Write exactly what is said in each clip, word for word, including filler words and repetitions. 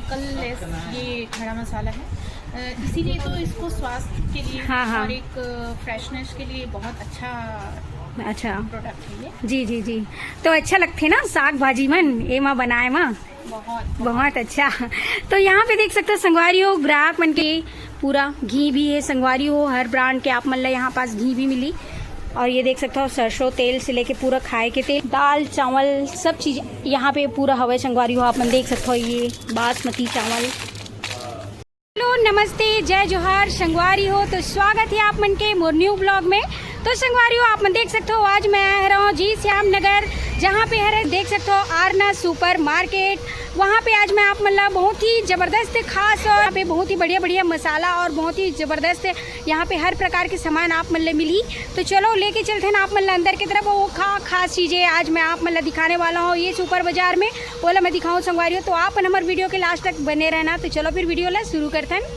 Chemical लेस ये खड़ा मसाला है। अ, इसीलिए तो इसको स्वास्थ्य के लिए हाँ, हाँ। और एक फ्रेशनेस के लिए बहुत अच्छा अच्छा। प्रोडक्ट है ये। जी, जी, जी। तो अच्छा लगथे ना साग भाजी मन एमा बनाए मा? बहुत। बहुत अच्छा। तो यहाँ पे देख सकते हो संगवारी हो, ग्राहक मन के पूरा घी भी है संगवारी हो, हर ब्रांड के आप मन ला यहाँ पास घी भी मिली। और ये देख सकते हो सरसों तेल से लेके पूरा खाए के तेल, दाल चावल सब चीज यहाँ पे पूरा हवय संगवारी हो। आप मन देख सकते हो ये बासमती चावल। हेलो, नमस्ते, जय जोहार संगवारी हो। तो स्वागत है आप मन के मोर न्यू ब्लॉग में। तो संगवारी हो, आप मन देख सकते हो आज मैं आ रहा हूँ जी श्याम नगर, जहाँ पे हरे देख सकते हो आरना सुपर मार्केट। वहाँ पे आज मैं आप मन ला बहुत ही जबरदस्त खास और यहाँ पे बहुत ही बढ़िया बढ़िया मसाला और बहुत ही जबरदस्त यहाँ पे हर प्रकार के सामान आप मन ले मिली। तो चलो लेके चलते हैं आप मन ला अंदर की तरफ। वो खा खास चीजें आज मैं आप मन ला दिखाने वाला हूँ ये सुपर बाजार में, ओला मैं दिखाऊँ संगवारी हो। तो आप मन हमर वीडियो के लास्ट तक बने रहना। तो चलो फिर वीडियो ला शुरू करथन।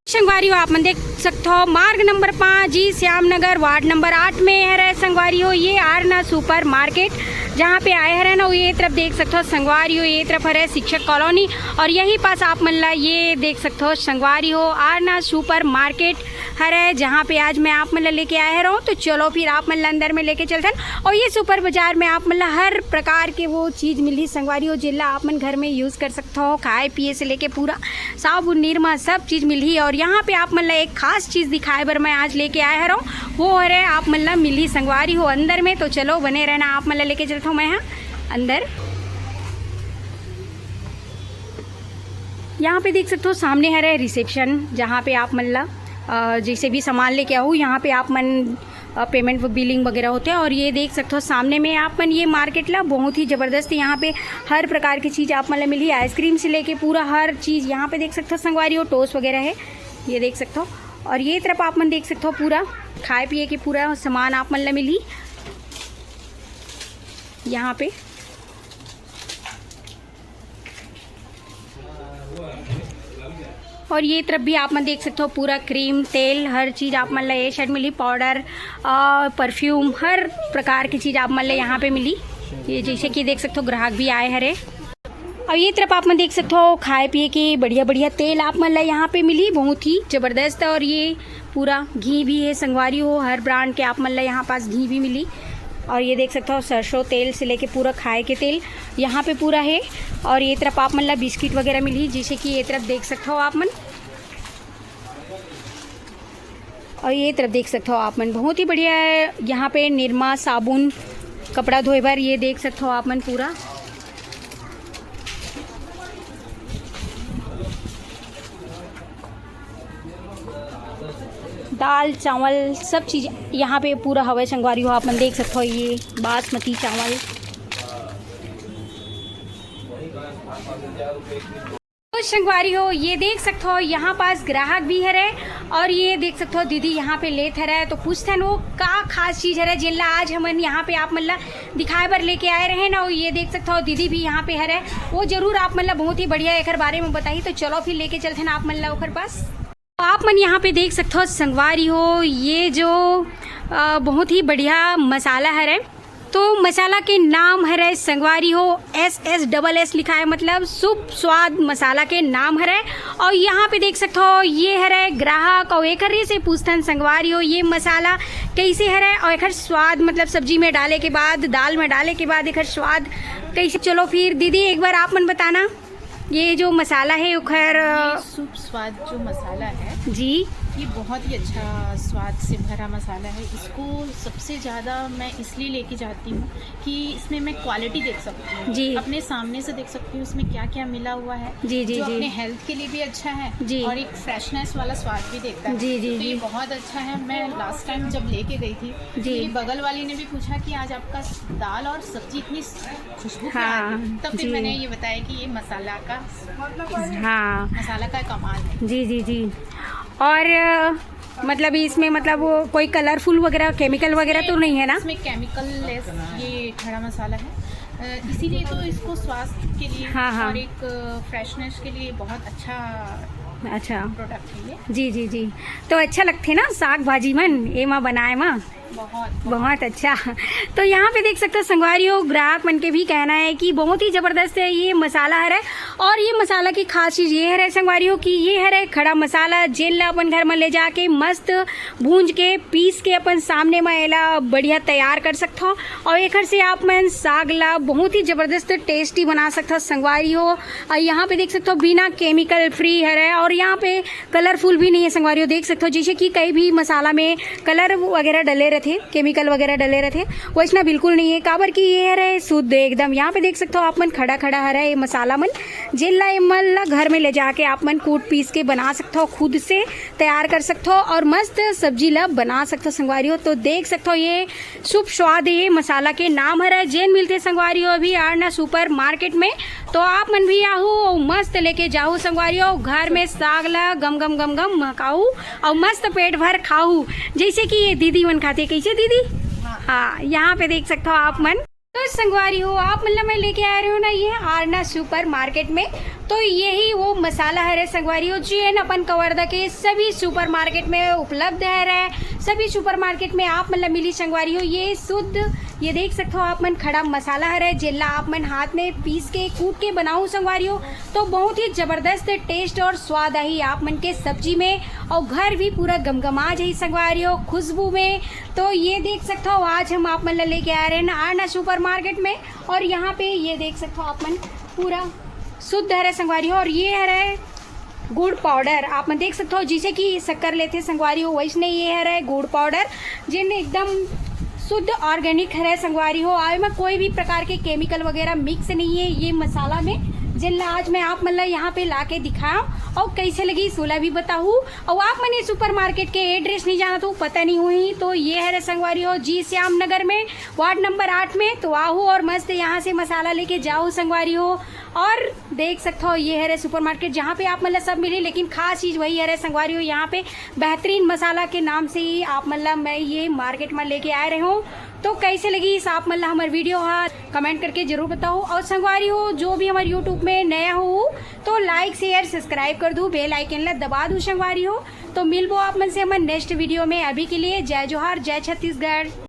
संगवारी हो, आप मन देख सकते हो मार्ग नंबर पाँच जी श्याम नगर वार्ड नंबर आठ में हरे संगवारी हो ये आरना सुपर मार्केट, जहाँ पे आए हरे ना, ये तरफ देख सकते हो संगवारी हो, ये तरफ हरे शिक्षक कॉलोनी और यही पास आप मन ला ये देख सकते हो संगवारी हो आरना सुपर मार्केट हरे, जहाँ पे आज मैं आप मन ला लेके आए रहूँ। तो चलो फिर आप मन ला अंदर में लेके चलथन और ये सुपर बाजार में आप मन ला हर प्रकार के वो चीज मिलही संगवारी हो, जेला आप मन घर में यूज कर सकते हो, खाए पिए से लेके पूरा साबुन निरमा सब चीज मिलही। और यहाँ पे आप मन ला एक खास चीज दिखाए बर मैं आज लेके आए हरव, वो हरे आप मन ला मिलही संगवारी हो अंदर में। तो चलो बने रहना, आप मन ला लेके चलता हूँ मैं यहाँ अंदर। यहाँ पे देख सकते हो सामने हरे रिसेप्शन, जहाँ पे आप मन ला अ, जैसे भी सामान लेके आओ, यहाँ पे आप मन पेमेंट बिलिंग वगैरह होते हैं। और ये देख सकते हो सामने में आप मन ये मार्केट ला बहुत ही जबरदस्त, यहाँ पे हर प्रकार की चीज आप मन ला मिली, आइसक्रीम से लेके पूरा हर चीज यहाँ पे देख सकते हो संगवारी हो, टोस्ट वगैरह है, ये देख सकते हो। और ये तरफ आप मन देख सकते हो पूरा खाए पिए के पूरा सामान आप मन ला मिली यहाँ पे। और ये तरफ भी आप मन देख सकते हो पूरा क्रीम तेल हर चीज आप मन ला ये साइड मिली, पाउडर, परफ्यूम, हर प्रकार की चीज आप मन ला यहाँ पे मिली। ये जैसे कि देख सकते हो ग्राहक भी आए हरे। और ये तरफ आप मन देख सकते हो खाए पिए के बढ़िया बढ़िया तेल आप मन ला यहाँ पे मिली, बहुत ही जबरदस्त। और ये पूरा घी भी है संगवारी हो, हर ब्रांड के आप मन ला यहाँ पास घी भी मिली। और ये देख सकते हो सरसों तेल से लेके पूरा खाए के तेल यहाँ पे पूरा है। और ये तरफ आप मन ला बिस्किट वगैरह मिली, जैसे कि ये तरफ देख सकते हो आप मन। और ये तरफ देख सकते हो आप मन, बहुत ही बढ़िया है यहाँ पे निरमा साबुन कपड़ा धोए बर, ये देख सकते हो आप मन पूरा दाल चावल सब चीज यहाँ पे पूरा हवय संगवारी हो। आप मन देख सकते हो ये बासमती चावल। तो संगवारी हो, ये देख सकते हो यहाँ पास ग्राहक भी हरे और ये देख सकते हो दीदी यहाँ पे लेत हरे। तो पूछथन वो का खास चीज हरे जेला आज हमन यहाँ पे आप मन ला दिखाए बर लेके आए रहे ना। ये देख सकते हो दीदी भी यहाँ पे हरे, वो जरूर आप मन ला बहुत ही बढ़िया एकर बारे में बताही। तो चलो फिर लेके चलथन आप मन ला ओकर पास। तो आप मन यहाँ पे देख सकते हो संगवारी हो, ये जो अ, बहुत ही बढ़िया मसाला हरे। तो मसाला के नाम हरे संगवारी हो, एस एस डबल एस लिखा है, मतलब शुभ स्वाद मसाला के नाम हरे। और यहाँ पे देख सकते हो ये हरे ग्राहक और एकरे से पूछथन संगवारी हो ये मसाला कैसे हरे और एकर स्वाद, मतलब सब्जी में डाले के बाद, दाल में डाले के बाद एकर स्वाद कैसे। चलो फिर दीदी एक बार आप मन बताना, ये जो मसाला है ओखर ये सूप स्वाद जो मसाला है, जी। ये बहुत ही अच्छा स्वाद से भरा मसाला है। इसको सबसे ज़्यादा मैं इसलिए लेके जाती हूँ कि इसमें मैं क्वालिटी देख सकती हूँ, जी। अपने सामने से देख सकती हूँ इसमें क्या क्या मिला हुआ है, जी, जी, जो जी। अपने हेल्थ के लिए भी अच्छा है, जी। और एक फ्रेशनेस वाला स्वाद भी देता है। जी, जी, तो ये जी। बहुत अच्छा है। मैं लास्ट टाइम जब लेके गई थी, जी। मेरी बगल वाली ने भी पूछा कि आज आपका दाल और सब्जी इतनी खुशबू क्या आ रही है? हाँ, तब फिर जी। मैंने ये बताया कि ये मसाला का हाँ। मसाला का कमाल है। जी, जी, जी। और अ, मतलब इसमें मतलब वो कोई कलरफुल वगैरह, केमिकल वगैरह तो नहीं है ना? इसमें केमिकल लेस ये खड़ा मसाला है। अ, इसीलिए तो इसको स्वास्थ्य के लिए हाँ, हाँ। और एक फ्रेशनेस के लिए बहुत अच्छा अच्छा। प्रोडक्ट है ये। जी, जी, जी। तो अच्छा लगथे ना साग भाजी मन एमा बनाए मा? बहुत अच्छा। तो यहाँ पे देख सकते हो संगवारी हो, ग्राहक मन के भी कहना है कि बहुत ही जबरदस्त है ये मसाला हरे। और ये मसाला की खास चीज ये हरे संगवारी हो कि ये हरे खड़ा मसाला, जेन ला अपन घर में ले जाके मस्त भूंज के, पीस के अपन सामने में एला बढ़िया तैयार कर सकथो। और एकर से आप मन साग ला बहुत ही जबरदस्त टेस्टी बना सकथो संगवारी हो। और यहाँ पे देख सकते हो बिना केमिकल फ्री हरे, और यहाँ पे कलरफुल भी नहीं है संगवारी हो। देख सकते हो जैसे कि कई भी मसाला में कलर वगैरह डले रहते, केमिकल वगैरह डले रहते, वैसना बिल्कुल नहीं है। काबर कि ये हरे शुद्ध एकदम। यहाँ पे देख सकते हो आप मन खड़ा खड़ा हरे ये मसाला मन, जेन ला एमन ला घर में ले जाके आप मन कूट पीस के बना सकते हो, खुद से तैयार कर सकते हो और मस्त सब्जी ला बना सकते हो संगवारी हो। तो देख सकते हो ये शुभ स्वाद ये मसाला के नाम हरे, जेन मिलते संगवारी हो अभी आरना सुपर मार्केट में। तो आप मन भी आहू अउ मस्त लेके जाहू संगवारी हो, घर में साग ला गम गम गम गम महकाहू अउ मस्त पेट भर खाहू, जैसे कि ये दीदी मन खाते। कैसे दीदी? हाँ, यहाँ पे देख सकते हो आप मन। तो संगवारी हो, आप मन ला मैं लेके आ रही हूँ ना ये आरना सुपर मार्केट में। तो यही वो मसाला हरे संगवारी हो, जेन अपन कवर्धा के सभी सुपर मार्केट में उपलब्ध हरे। सभी सुपर मार्केट में आप मन ला मिली संगवारी हो ये शुद्ध, ये देख सकते हो आप मन खड़ा मसाला हरे, जेला आप मन हाथ में पीस के कूट के बनाऊ संगवारी हो। तो बहुत ही जबरदस्त टेस्ट और स्वाद आही आप मन के सब्जी में, और घर भी पूरा गमगमा जाही संगवारी हो खुशबू में। तो ये देख सकते हो आज हम आप मन ला लेके आ रहे हैं ना आरना सुपर मार्केट में। और यहाँ पे ये देख सकते हो आप मन पूरा शुद्ध हरे संगवारी हो। और ये हरे गुड़ पाउडर, आप मन देख सकते हो जैसे कि शक्कर लेथे संगवारी हो, वैसने ये हरे गुड़ पाउडर, जेन एकदम शुद्ध ऑर्गेनिक हरे संगवारी हो। आवे में कोई भी प्रकार के केमिकल वगैरह मिक्स नहीं है ये मसाला में, जेन ला आज मैं आप मन ला यहाँ पे ला के दिखाऊँ। और कैसे लगी सोला भी बताहू। और आप मन ये सुपर मार्केट के एड्रेस नहीं जाना तो पता नहीं हुई, तो ये हरे संगवारी हो जी श्याम नगर में, वार्ड नंबर आठ में। तो आहू और मस्त यहाँ से मसाला लेके जाओ संगवारी हो। और देख सकते हो ये हरे सुपर मार्केट, जहाँ पे आप मन ला सब मिली, लेकिन खास चीज वही हरे संगवारी हो, यहाँ पे बेहतरीन मसाला के नाम से ही आप मन ला मैं ये मार्केट में लेके आए रहे हूँ। तो कैसे लगी इस आप मन ला हमर वीडियो हा, कमेंट करके जरूर बताओ। और संगवारी हो जो भी हमारे यूट्यूब में नया हो तो लाइक शेयर सब्सक्राइब कर दू, बेल आइकन ला दबा दू संगवारी हो। तो मिलबो आप मन से हमर नेक्स्ट वीडियो में। अभी के लिए जय जोहार, जय छत्तीसगढ़।